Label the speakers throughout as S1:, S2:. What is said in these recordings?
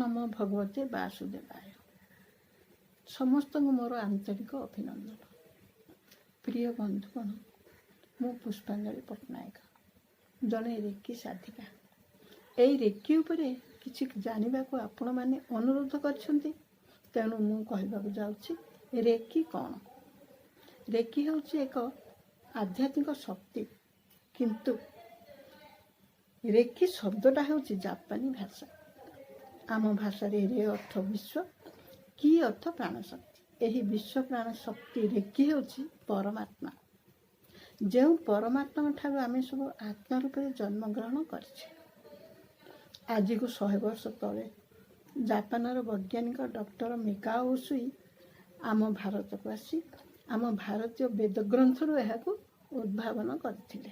S1: ନମୋ ଭଗବତେ ବାସୁଦେବାୟ। ସମସ୍ତଙ୍କୁ ମୋର ଆନ୍ତରିକ ଅଭିନନ୍ଦନ। ପ୍ରିୟ ବନ୍ଧୁଗଣ, ମୁଁ ପୁଷ୍ପାଞ୍ଜଳି ପଟ୍ଟନାୟକ, ଜଣେ ରେକି ସାଧିକା। ଏଇ ରେକି ଉପରେ କିଛି ଜାଣିବାକୁ ଆପଣମାନେ ଅନୁରୋଧ କରିଛନ୍ତି, ତେଣୁ ମୁଁ କହିବାକୁ ଯାଉଛି ରେକି କ'ଣ। ରେକି ହେଉଛି ଏକ ଆଧ୍ୟାତ୍ମିକ ଶକ୍ତି, କିନ୍ତୁ ରେକି ଶବ୍ଦଟା ହେଉଛି ଜାପାନୀ ଭାଷା। ଆମ ଭାଷାରେ ରେ ଅର୍ଥ ବିଶ୍ୱ, କି ଅର୍ଥ ପ୍ରାଣଶକ୍ତି। ଏହି ବିଶ୍ୱ ପ୍ରାଣ ଶକ୍ତି ରେକି ହେଉଛି ପରମାତ୍ମା, ଯେଉଁ ପରମାତ୍ମାଙ୍କ ଠାରୁ ଆମେ ସବୁ ଆତ୍ମା ରୂପରେ ଜନ୍ମଗ୍ରହଣ କରିଛେ। ଆଜିକୁ 100 ବର୍ଷ ତଳେ ଜାପାନର ବୈଜ୍ଞାନିକ ଡକ୍ଟର ମିକାଓ ଉସୁଇ ଆମ ଭାରତକୁ ଆସି ଆମ ଭାରତୀୟ ବେଦଗ୍ରନ୍ଥରୁ ଏହାକୁ ଉଦ୍ଭାବନ କରିଥିଲେ।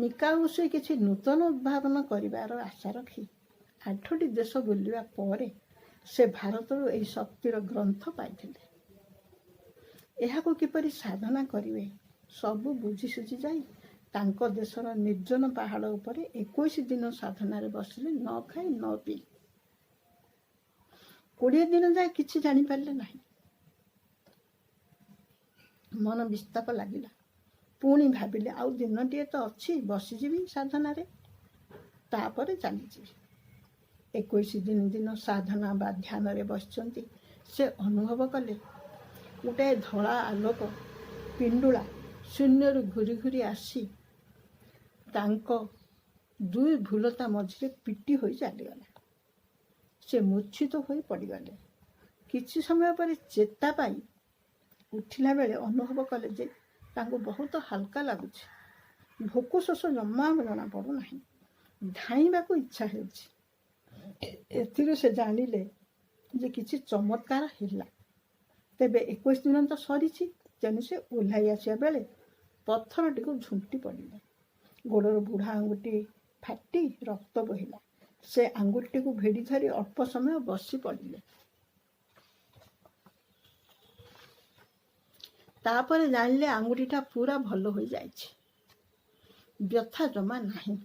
S1: ମିକାଓ ଉସୁଇ କିଛି ନୂତନ ଉଦ୍ଭାବନ କରିବାର ଆଶା ରଖି ଆଠଟି ଦେଶ ବୁଲିବା ପରେ ସେ ଭାରତରୁ ଏହି ଶକ୍ତିର ଗ୍ରନ୍ଥ ପାଇଥିଲେ। ଏହାକୁ କିପରି ସାଧନା କରିବେ, ସବୁ ବୁଝି ସୁଝି ଯାଇ ତାଙ୍କ ଦେଶର ନିର୍ଜନ ପାହାଡ଼ ଉପରେ 21 ଦିନ ସାଧନାରେ ବସିଲେ, ନ ଖାଇ ନ ପିଇ। 20 ଦିନ ଯାଏ କିଛି ଜାଣିପାରିଲେ ନାହିଁ। ମନ ବିସ୍ତାପ ଲାଗିଲା। ପୁଣି ଭାବିଲେ, ଆଉ ଦିନଟିଏ ତ ଅଛି, ବସିଯିବି ସାଧନାରେ, ତାପରେ ଚାଲିଯିବି। 21 ଦିନ ଦିନ ସାଧନା ବା ଧ୍ୟାନରେ ବସିଛନ୍ତି, ସେ ଅନୁଭବ କଲେ ଗୋଟାଏ ଧଳା ଆଲୋକ ପିଣ୍ଡୁଳା ଶୂନ୍ୟରୁ ଘୁରି ଘୁରି ଆସି ତାଙ୍କ ଦୁଇ ଭ୍ରୂଲତା ମଝିରେ ପିଟି ହୋଇ ଚାଲିଗଲା। ସେ ମୂର୍ଚ୍ଛିତ ହୋଇ ପଡ଼ିଗଲେ। କିଛି ସମୟ ପରେ ଚେତା ପାଇ ଉଠିଲା ବେଳେ ଅନୁଭବ କଲେ ଯେ ତାଙ୍କୁ ବହୁତ ହାଲକା ଲାଗୁଛି, ଭୋକ ଶୋଷ ଜମା ଜଣାପଡ଼ୁନାହିଁ, ଧାଇଁବାକୁ ଇଚ୍ଛା ହେଉଛି। ଏଥିରୁ ସେ ଜାଣିଲେ ଯେ କିଛି ଚମତ୍କାର ହେଲା। ତେବେ 21 ଦିନ ତ ସରିଛି, ତେଣୁ ସେ ଓହ୍ଲାଇ ଆସିବା ବେଳେ ପଥରଟିକୁ ଝୁଣ୍ଟି ପଡ଼ିଲେ। ଗୋଡ଼ର ବୁଢ଼ା ଆଙ୍ଗୁଠି ଫାଟି ରକ୍ତ ବୋହିଲା। ସେ ଆଙ୍ଗୁଠିଟିକୁ ଭିଡ଼ି ଧରି ଅଳ୍ପ ସମୟ ବସି ପଡ଼ିଲେ। ତାପରେ ଜାଣିଲେ ଆଙ୍ଗୁଠିଟା ପୁରା ଭଲ ହୋଇଯାଇଛି, ବ୍ୟଥା ଜମା ନାହିଁ।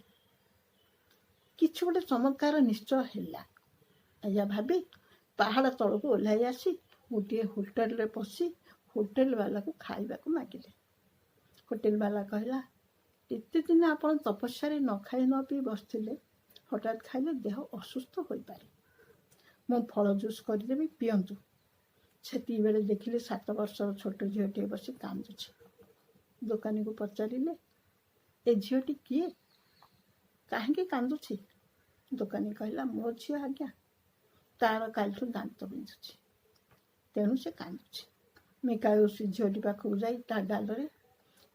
S1: କିଛି ଗୋଟେ ଚମତ୍କାର ନିଶ୍ଚୟ ହେଲା, ଏଇଆ ଭାବି ପାହାଡ଼ ତଳକୁ ଓହ୍ଲାଇ ଆସି ଗୋଟିଏ ହୋଟେଲରେ ପଶି ହୋଟେଲ ବାଲାକୁ ଖାଇବାକୁ ମାଗିଲେ। ହୋଟେଲ ବାଲା କହିଲା, ଏତେ ଦିନ ଆପଣ ତପସ୍ୟାରେ ନ ଖାଇ ନ ପିଇ ବସିଥିଲେ, ହଠାତ୍ ଖାଇଲେ ଦେହ ଅସୁସ୍ଥ ହୋଇପାରେ। ମୁଁ ଫଳ ଜୁସ୍ କରିଦେବି, ପିଅନ୍ତୁ। ସେତିକି ବେଳେ ଦେଖିଲେ 7 ବର୍ଷର ଛୋଟ ଝିଅଟିଏ ବସି କାନ୍ଦୁଛି। ଦୋକାନୀକୁ ପଚାରିଲେ, ଏ ଝିଅଟି କିଏ, କାହିଁକି କାନ୍ଦୁଛି? ଦୋକାନୀ କହିଲା, ମୋ ଝିଅ ଆଜ୍ଞା, ତାର କାଲିଠୁ ଦାନ୍ତ ବିନ୍ଧୁଛି, ତେଣୁ ସେ କାନ୍ଦୁଛି। ମିକାଓ ସେ ଝିଅଟି ପାଖକୁ ଯାଇ ତା ଗାଲରେ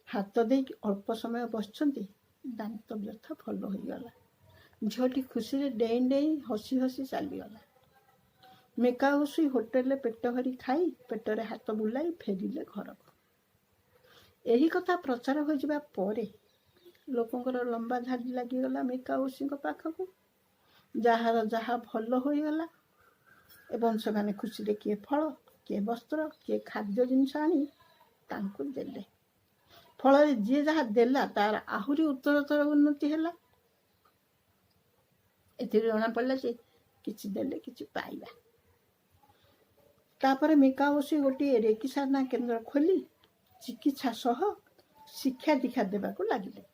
S1: ହାତ ଦେଇକି ଅଳ୍ପ ସମୟ ବସିଛନ୍ତି, ଦାନ୍ତ ବ୍ୟଥା ଭଲ ହୋଇଗଲା। ଝିଅଟି ଖୁସିରେ ଡେଇଁ ଡେଇଁ ହସି ହସି ଚାଲିଗଲା। ମିକାଓ ଉସୁଇ ହୋଟେଲରେ ପେଟ ଭରି ଖାଇ ପେଟରେ ହାତ ବୁଲାଇ ଫେରିଲେ ଘରକୁ। ଏହି କଥା ପ୍ରଚାର ହୋଇଯିବା ପରେ ଲୋକଙ୍କର ଲମ୍ବା ଧାଡ଼ି ଲାଗିଗଲା ମିକାଓ ଉସୁଇଙ୍କ ପାଖକୁ। ଯାହାର ଯାହା ଭଲ ହୋଇଗଲା ଏବଂ ସେମାନେ ଖୁସିରେ କିଏ ଫଳ, କିଏ ବସ୍ତ୍ର, କିଏ ଖାଦ୍ୟ ଜିନିଷ ଆଣି ତାଙ୍କୁ ଦେଲେ। ଫଳରେ ଯିଏ ଯାହା ଦେଲା, ତାର ଆହୁରି ଉତ୍ତରୋତ୍ତର ଉନ୍ନତି ହେଲା। ଏଥିରୁ ଜଣାପଡ଼ିଲା ଯେ କିଛି ଦେଲେ କିଛି ପାଇବା। ତାପରେ ମିକାଓ ଉସୁଇ ଗୋଟିଏ ରେକି ସାଧନା କେନ୍ଦ୍ର ଖୋଲି ଚିକିତ୍ସା ସହ ଶିକ୍ଷା ଦୀକ୍ଷା ଦେବାକୁ ଲାଗିଲେ।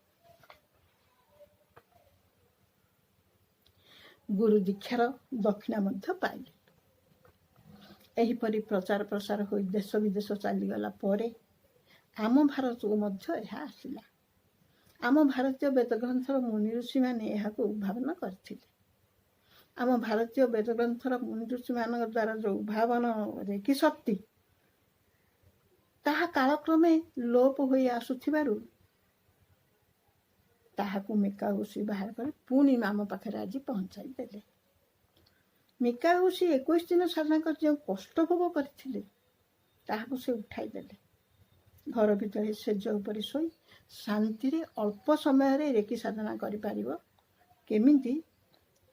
S1: ଗୁରୁ ଦୀକ୍ଷାର ଦକ୍ଷିଣା ମଧ୍ୟ ପାଇଲେ। ଏହିପରି ପ୍ରଚାର ପ୍ରସାର ହୋଇ ଦେଶ ବିଦେଶ ଚାଲିଗଲା ପରେ ଆମ ଭାରତକୁ ମଧ୍ୟ ଏହା ଆସିଲା। ଆମ ଭାରତୀୟ ବେଦଗ୍ରନ୍ଥର ମୁନି ଋଷିମାନେ ଏହାକୁ ଉଦ୍ଭାବନ କରିଥିଲେ। ଆମ ଭାରତୀୟ ବେଦଗ୍ରନ୍ଥର ମୁନି ଋଷିମାନଙ୍କ ଦ୍ୱାରା ଯେଉଁ ଉଦ୍ଭାବନ ରେକି ଶକ୍ତି, ତାହା କାଳକ୍ରମେ ଲୋପ ହୋଇ ଆସୁଥିବାରୁ ତାହାକୁ ମିକାଓ ଉସୁଇ ବାହାର କରି ପୁଣି ଆମ ପାଖରେ ଆଜି ପହଞ୍ଚାଇ ଦେଲେ। ମିକାଓ ଉସୁଇ 21 ଦିନ ସାଧନା କରି ଯେଉଁ କଷ୍ଟ ଭୋଗ କରିଥିଲେ, ତାହାକୁ ସେ ଉଠାଇ ଦେଲେ। ଘର ଭିତରେ ଶେଯ ଉପରେ ଶୋଇ ଶାନ୍ତିରେ ଅଳ୍ପ ସମୟରେ ରେକି ସାଧନା କରିପାରିବ କେମିତି,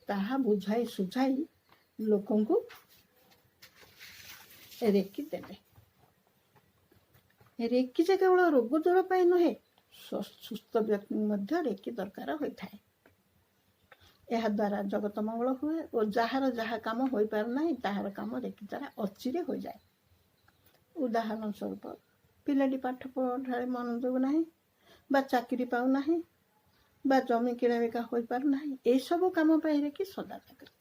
S1: ତାହା ବୁଝାଇ ସୁଝାଇ ଲୋକଙ୍କୁ ରେକି ଦେଲେ। ରେକି ଯେ କେବଳ ରୋଗ ଦୂର ପାଇଁ ନୁହେଁ, ସୁସ୍ଥ ବ୍ୟକ୍ତିଙ୍କୁ ମଧ୍ୟ ରେକି ଦରକାର ହୋଇଥାଏ। ଏହାଦ୍ୱାରା ଜଗତ ମଙ୍ଗଳ ହୁଏ ଓ ଯାହାର ଯାହା କାମ ହୋଇପାରୁନାହିଁ, ତାହାର କାମ ରେକି ଦ୍ୱାରା ଅଚିରେ ହୋଇଯାଏ। ଉଦାହରଣ ସ୍ୱରୂପ, ପିଲାଟି ପାଠ ପଢ଼ାରେ ମନ ଦେଉନାହିଁ ବା ଚାକିରି ପାଉନାହିଁ ବା ଜମି କିଣାବିକା ହୋଇପାରୁନାହିଁ, ଏସବୁ କାମ ପାଇଁ ରେକି ସଦା ଜାଗ୍ରତ।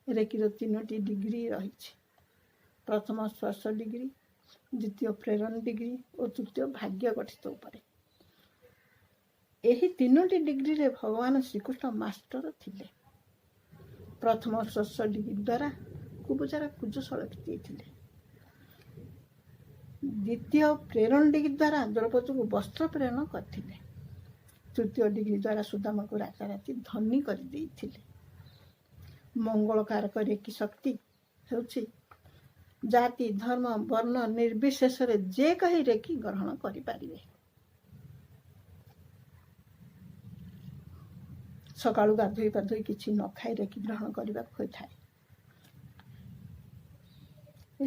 S1: ରେକିର ତିନୋଟି ଡିଗ୍ରୀ ରହିଛି। ପ୍ରଥମ ସ୍ପର୍ଶ ଡିଗ୍ରୀ, ଦ୍ୱିତୀୟ ପ୍ରେରଣ ଡିଗ୍ରୀ ଓ ତୃତୀୟ ଭାଗ୍ୟ ଗଠିତ ଉପରେ। ଏହି ତିନୋଟି ଡିଗ୍ରୀରେ ଭଗବାନ ଶ୍ରୀକୃଷ୍ଣ ମାଷ୍ଟର ଥିଲେ। ପ୍ରଥମ ସ୍ପର୍ଶ ଡିଗ୍ରୀ ଦ୍ୱାରା କୁବଜାର କୁଜ ସଳଖି ଦେଇଥିଲେ। ଦ୍ୱିତୀୟ ପ୍ରେରଣ ଡିଗ୍ରୀ ଦ୍ୱାରା ଦ୍ରୌପଦୀକୁ ବସ୍ତ୍ର ପ୍ରେରଣ କରିଥିଲେ। ତୃତୀୟ ଡିଗ୍ରୀ ଦ୍ୱାରା ସୁଦାମାକୁ ରାତାରାତି ଧନୀ କରିଦେଇଥିଲେ। ମଙ୍ଗଳକାରକ ରେକି ଶକ୍ତି ହେଉଛି ଜାତି, ଧର୍ମ, ବର୍ଣ୍ଣ ନିର୍ବିଶେଷରେ ଯେ କେହି ରେକି ଗ୍ରହଣ କରିପାରିବେ। ସକାଳୁ ଗାଧୋଇ ପାଧୋଇ କିଛି ନ ଖାଇ ରେକି ଗ୍ରହଣ କରିବାକୁ ହୋଇଥାଏ।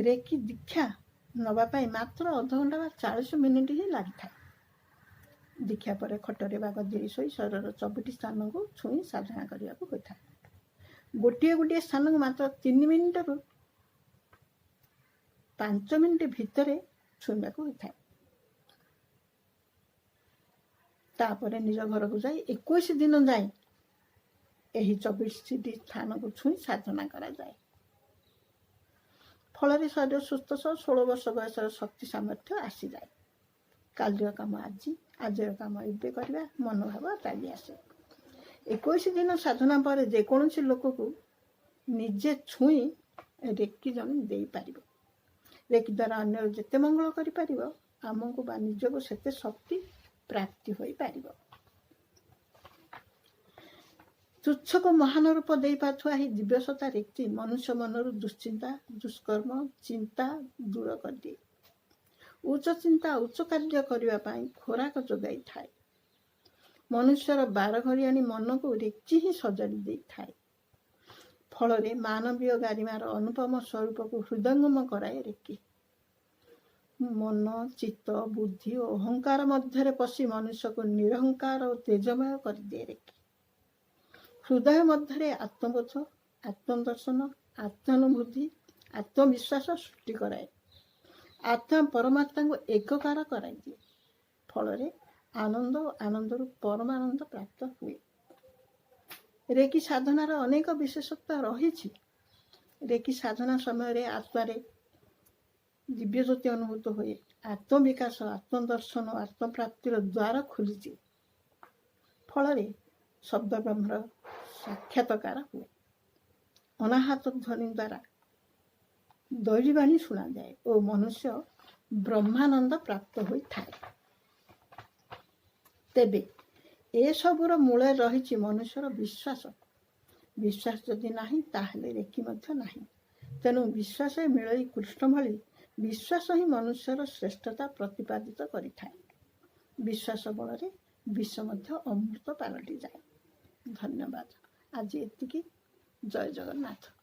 S1: ରେକି ଦୀକ୍ଷା ନେବା ପାଇଁ ମାତ୍ର ଅଧଘଣ୍ଟା ବା 40 ମିନିଟ୍ ହିଁ ଲାଗିଥାଏ। ଦୀକ୍ଷା ପରେ ଖଟରେ ବା ଗଦିରେ ଶୋଇ ଶରୀରର 24ଟି ସ୍ଥାନକୁ ଛୁଇଁ ସାଧନା କରିବାକୁ ହୋଇଥାଏ। ଗୋଟିଏ ଗୋଟିଏ ସ୍ଥାନକୁ ମାତ୍ର 3 ମିନିଟରୁ 5 ମିନିଟ୍ ଭିତରେ ଛୁଇଁବାକୁ ହୋଇଥାଏ। ତାପରେ ନିଜ ଘରକୁ ଯାଇ 21 ଦିନ ଯାଏ ଏହି 24ଟି ସ୍ଥାନକୁ ଛୁଇଁ ସାଧନା କରାଯାଏ। ଫଳରେ ଶରୀର ସୁସ୍ଥ ସହ 16 ବର୍ଷ ବୟସର ଶକ୍ତି ସାମର୍ଥ୍ୟ ଆସିଯାଏ। କାଲିର କାମ ଆଜି, ଆଜିର କାମ ଏବେ କରିବା ମନୋଭାବ ଚାଲି ଆସେ। 21 ଦିନ ସାଧନା ପରେ ଯେକୌଣସି ଲୋକକୁ ନିଜେ ଛୁଇଁ ରେକି ଜଣେ ଦେଇପାରିବ। ରେକି ଦ୍ୱାରା ଅନ୍ୟର ଯେତେ ମଙ୍ଗଳ କରିପାରିବ, ଆମକୁ ବା ନିଜକୁ ସେତେ ଶକ୍ତି ପ୍ରାପ୍ତି ହୋଇପାରିବ। ତୁଚ୍ଛକୁ ମହାନ ରୂପ ଦେଇପାରୁଥିବା ଏହି ଦିବ୍ୟସତ୍ତା ରେକି ମନୁଷ୍ୟ ମନରୁ ଦୁଶ୍ଚିନ୍ତା, ଦୁଷ୍କର୍ମ ଚିନ୍ତା ଦୂର କରିଦିଏ। ଉଚ୍ଚ ଚିନ୍ତା, ଉଚ୍ଚ କାର୍ଯ୍ୟ କରିବା ପାଇଁ ଖୋରାକ ଯୋଗାଇଥାଏ। ମନୁଷ୍ୟର ବାରଘରିଆଣୀ ମନକୁ ରେକି ହିଁ ସଜାଡ଼ି ଦେଇଥାଏ। ଫଳରେ ମାନବୀୟ ଗାରିମାର ଅନୁପମ ସ୍ୱରୂପକୁ ହୃଦୟଙ୍ଗମ କରାଏ ରେକି। ମନ, ଚିତ୍ତ, ବୁଦ୍ଧି ଓ ଅହଙ୍କାର ମଧ୍ୟରେ ପଶି ମନୁଷ୍ୟକୁ ନିରହଙ୍କାର ଓ ତେଜମୟ କରିଦିଏ ରେକି। ହୃଦୟ ମଧ୍ୟରେ ଆତ୍ମବୋଧ, ଆତ୍ମଦର୍ଶନ, ଆତ୍ମାନୁଭୂତି, ଆତ୍ମବିଶ୍ୱାସ ସୃଷ୍ଟି କରାଏ। ଆତ୍ମା ପରମାତ୍ମାଙ୍କୁ ଏକକାର କରାଇଦିଏ। ଫଳରେ ଆନନ୍ଦ ଓ ଆନନ୍ଦରୁ ପରମାନନ୍ଦ ପ୍ରାପ୍ତ ହୁଏ। ରେକି ସାଧନାର ଅନେକ ବିଶେଷତ୍ୱ ରହିଛି। ରେକି ସାଧନା ସମୟରେ ଆତ୍ମାରେ ଦିବ୍ୟଜ୍ୟୋତି ଅନୁଭୂତ ହୁଏ। ଆତ୍ମବିକାଶ, ଆତ୍ମଦର୍ଶନ ଓ ଆତ୍ମପ୍ରାପ୍ତିର ଦ୍ୱାର ଖୋଲିଛି। ଫଳରେ ଶବ୍ଦ ବ୍ରହ୍ମର ସାକ୍ଷାତକାର ହୁଏ। ଅନାହତ ଧ୍ୱନି ଦ୍ୱାରା ଦୈବୀବାଣୀ ଶୁଣାଯାଏ ଓ ମନୁଷ୍ୟ ବ୍ରହ୍ମାନନ୍ଦ ପ୍ରାପ୍ତ ହୋଇଥାଏ। ତେବେ ଏସବୁର ମୂଳରେ ରହିଛି ମନୁଷ୍ୟର ବିଶ୍ୱାସ। ବିଶ୍ୱାସ ଯଦି ନାହିଁ, ତାହେଲେ ରେକି ମଧ୍ୟ ନାହିଁ। ତେଣୁ ବିଶ୍ୱାସ ମିଳଇ କୃଷ୍ଣ ଭଳି ବିଶ୍ୱାସ ହିଁ ମନୁଷ୍ୟର ଶ୍ରେଷ୍ଠତା ପ୍ରତିପାଦିତ କରିଥାଏ। ବିଶ୍ୱାସ ବଳରେ ବିଷ ମଧ୍ୟ ଅମୃତ ପାଲଟିଯାଏ। ଧନ୍ୟବାଦ। ଆଜି ଏତିକି। ଜୟ ଜଗନ୍ନାଥ।